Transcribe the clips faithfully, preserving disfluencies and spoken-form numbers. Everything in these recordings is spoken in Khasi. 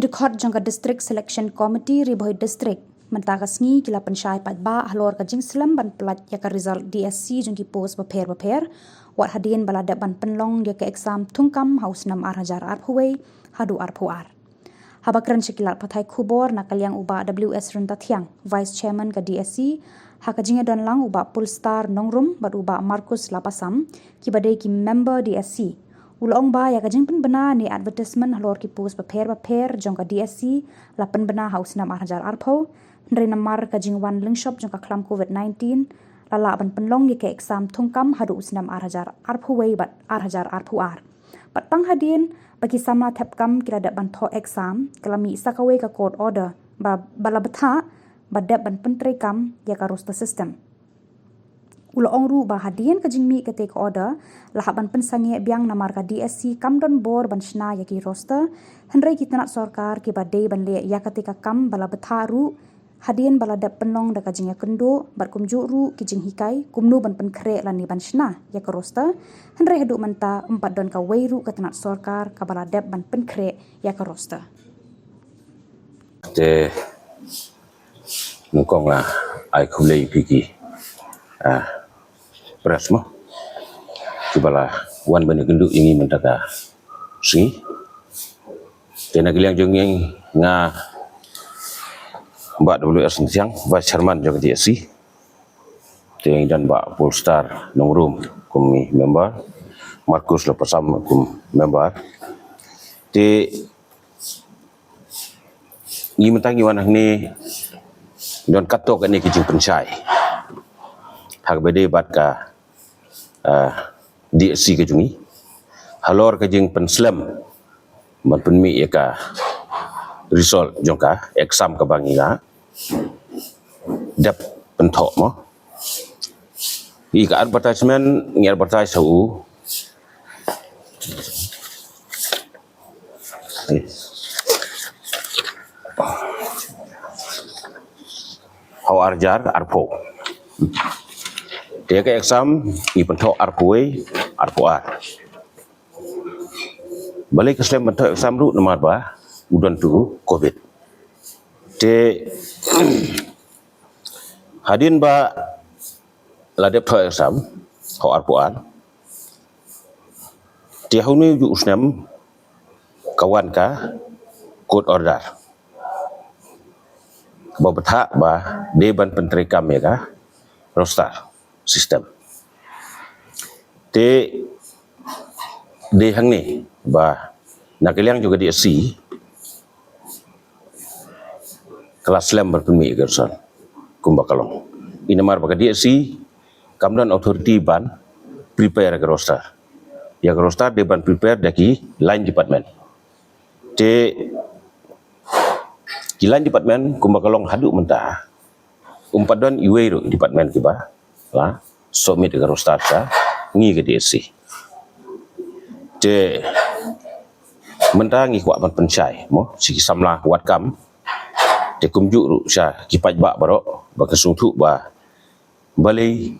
Dkhot jong ka District Selection Committee Ri Bhoi District mynta ka sngi ki la pynshai paidbah halor ka jingslem ban pyllait ïa ka result D S C jong ki post bapher bapher, wat hadien ba la dep ban pynlong ïa ka exam thungkam ha u snem ar hajar arphew wei haduh arphew ar. Haba kren sha ki lad pathai khubor na ka liang u Bah W S Ryntathiang, Vice Chairman ka D S C, ha ka jingïadon lang u Bah Polestar Nongrum bad u Bah Marcus Lapasam, kiba dei ki member D S C, u la ong ba ïa ka jingpynbna ne advertisement halor ki post bapher bapher jong ka D S C la pynbna ha u snem ar hajar arphew, hynrei namar ka jingwan lyngshop jong ka khlam covid nineteen, la lah ban pynlong ïa ka exam thungkam haduh u snem ar hajar arphew wei bad ar hajar arphew ar. Bad tang hadien ba ki samla thep kam ki la dep ban thoh exam, ka la mih sa kawei ka court order ba, ba la bthah ba dep ban pyntreikam ïa ka roster system. U la ong ruh ba hadien ka jingmih katei ka order, la hap ban pynsangeh biang namar ka D S C kam don bor ban shna ïa ki roster, hynrei ki tnat sorkar kiba dei ban leh ïa katei ka kam ba la bthah ruh, hadien ba la dep pynlong da ka jingïakynduh bad kumjuh ruh ki jinghikai kumno ban pynkhreh lane ban shna ïa ka roster, hynrei haduh mynta ym pat don kawei ruh ka tnat sorkar kaba la dep ban pynkhreh ïa ka roster. Te nyngkong nga ai khublei ïa phi ki, ah, press mo, kiba la wan ban ïakynduh ïa ngi mynta ka sngi. Te na ka liang jong ngi, nga Bah W S Ryntathiang, Vice Chairman jong ka D S C. Te ngi don Bah Polestar Nongrum kum i member, Marcus Lapasam kum member. Te ngi mynta ngi wan hangne don katto katne ki jingpynshai ha kaba ïadei bad ka, ah, D S C ka jong ngi halor ka jingpynslem ban pynmih ïa ka result jong ka exam kaba ngi la dep pynthoh mo. Ïa ka advertisement ngi advertise ha u ha u ar hajar arphew. Te ka exam ngi pynthoh arphew wei, arphew ar. Balei ka slem ban thoh exam ruh namar ba u don tu covid. Te hadien ba la dep thoh exam ha u arphew ar, te ha une u juh u snem ka wan ka court order ba bthah ba dei ban pyntreikam ïa ka roster system. Te dei hangne ba na ka liang jong ka D S C ka la slem ban pynmih ïa ka result kumba ka long. Ïa namar ba ka D S C kam don authority ban prepare ïa ka roster. Ïa ka roster dei ban prepare da ki line department. Te ki line department kumba ka long haduh mynta um pat don iwei ruh department kiba la submit ïa ka roster sha ngi ka D S C. Te mynta ngi kwah ban pynshai mo sha ki samla wad kam, te kumjuh ruh sha ki paidbah baroh ba kin sngewthuh ba balei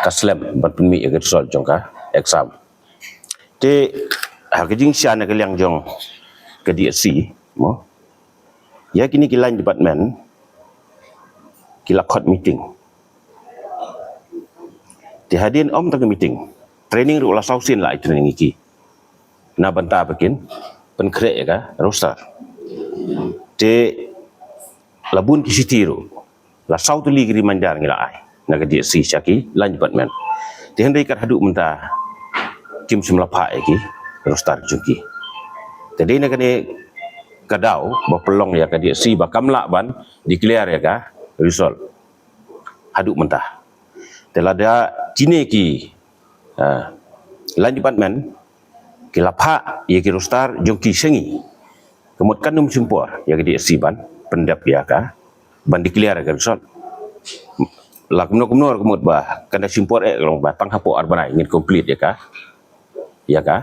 ka slem ban pynmih ïa ka result jong ka exam. Te ha ka jingshisha na ka liang jong ka D S C mo, ïa kine ki line department ki la khot meeting. Te hadien ym tang ka meeting, training ruh la saw sien la ai training ïa ki na bynta ba kin pynkhreh ïa ka roster. Te la bun ki shithi ruh, la saw tylli ki reminder ngi la ai na ka D S C sha ki line department. Te hynrei kat haduh mynta kim shym la phah ïa ki roster jong ki. Te dei na kane ka daw ba pynlong ïa ka D S C ba kam lah ban declare ïa ka result haduh mynta. Te lada kine ki, ah, line department ki la phah ïa ki roster jong ki sha ngi, ka mut kan ym shim por ïa ka D S C ban pyndep ïa ka, ban declare ïa ka result. La kumno kumno ka mut ba kan da shim por eh, ka long ba tang hapoh ar bnai ngin complete ïa ka, ïa ka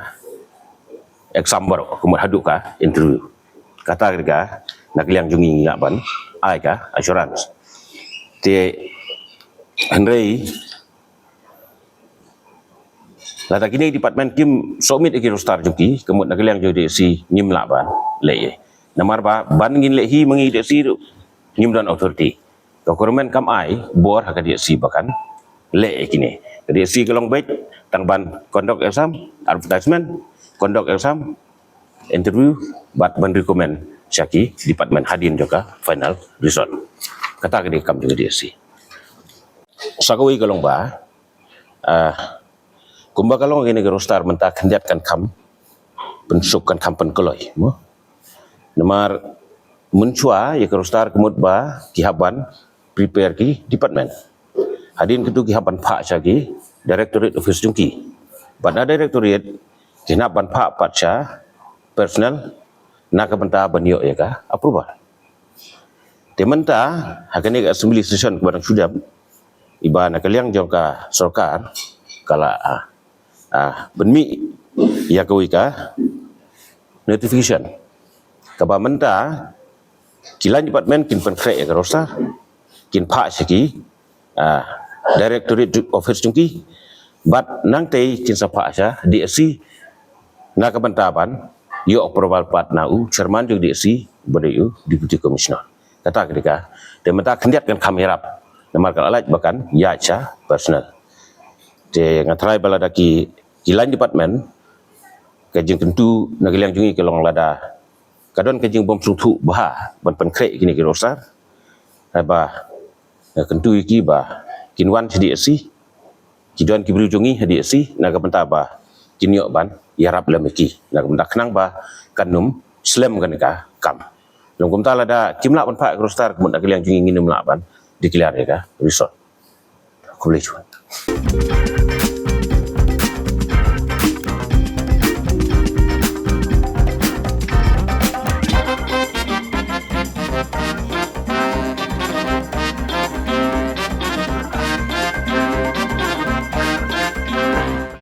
exam baroh, ka mut haduh ka interview. Kata ka na ka liang jong ngi ngi lah ban ai ka assurance. Te hynrei lada kine department kim submit ïa ki roster jong ki, ka mut na ka liang jong D S C ngim lah ban leh ei. Namar ba ban ngin leh hi ma ngi DSC ruh, ngim don authority. Ka government kam ai bor ha ka DSC ba kan leh ïa kine. Ka DSC ka long beit tang ban conduct exam, advertisement, conduct exam, interview, bad ban recommend sha ki department hadien jong ka final result. Kata ka dei ka kam jong ka DSC. Sa kawei ka long ba, ah, kumba ka long kane ka roster mynta khyndiat kan kham pynsuk, kan kham pynkloi, mo. Namar mynshuwa ïa ka roster ka mut ba ki hap ban prepare ki department. Hadien katu ki hap ban phah sha ki directorate office jong ki. Bad na directorate kin hap ban phah pat sha personnel na ka bynta ban ïoh ïa ka approval. Te mynta ha kane ka assembly session kaba dang shu dep, iba na ka liang jong ka sorkar ka la, ah, ah, pynmih ïa kawei ka notification kaba mynta ki line department kin pynkhreh ïa ka roster, kin phah sha ki, ah, directorate office jong ki, bad nangtei kin sa phah sha DSC na ka bynta ban ïoh approval pat na u chairman jong DSC bad u deputy commissioner. Kata ka dei ka, te mynta khyndiat kan kham ïarap namar ka la lait ba kan ïaid sha personnel. Te nga tharai ba lada ki, ki line department, ka jingkyntu na ka liang jong ngi ka long lada ka don ka jingbym sngewthuh bha ban pynkhreh kine ki roster, haba nga kyntu ïa ki ba kin wan sha DSC, ki don ki briew jong ngi ha DSC na ka bynta ba kin ïoh ban ïarap lem ïa ki, na ka bynta khnang ba kan nym slem kane ka kam. Long kumta lada kim lah ban phah ïa ka roster, ka mut na ka liang jong ngi ngin nym lah ban declare ïa ka result. Khublei shibun.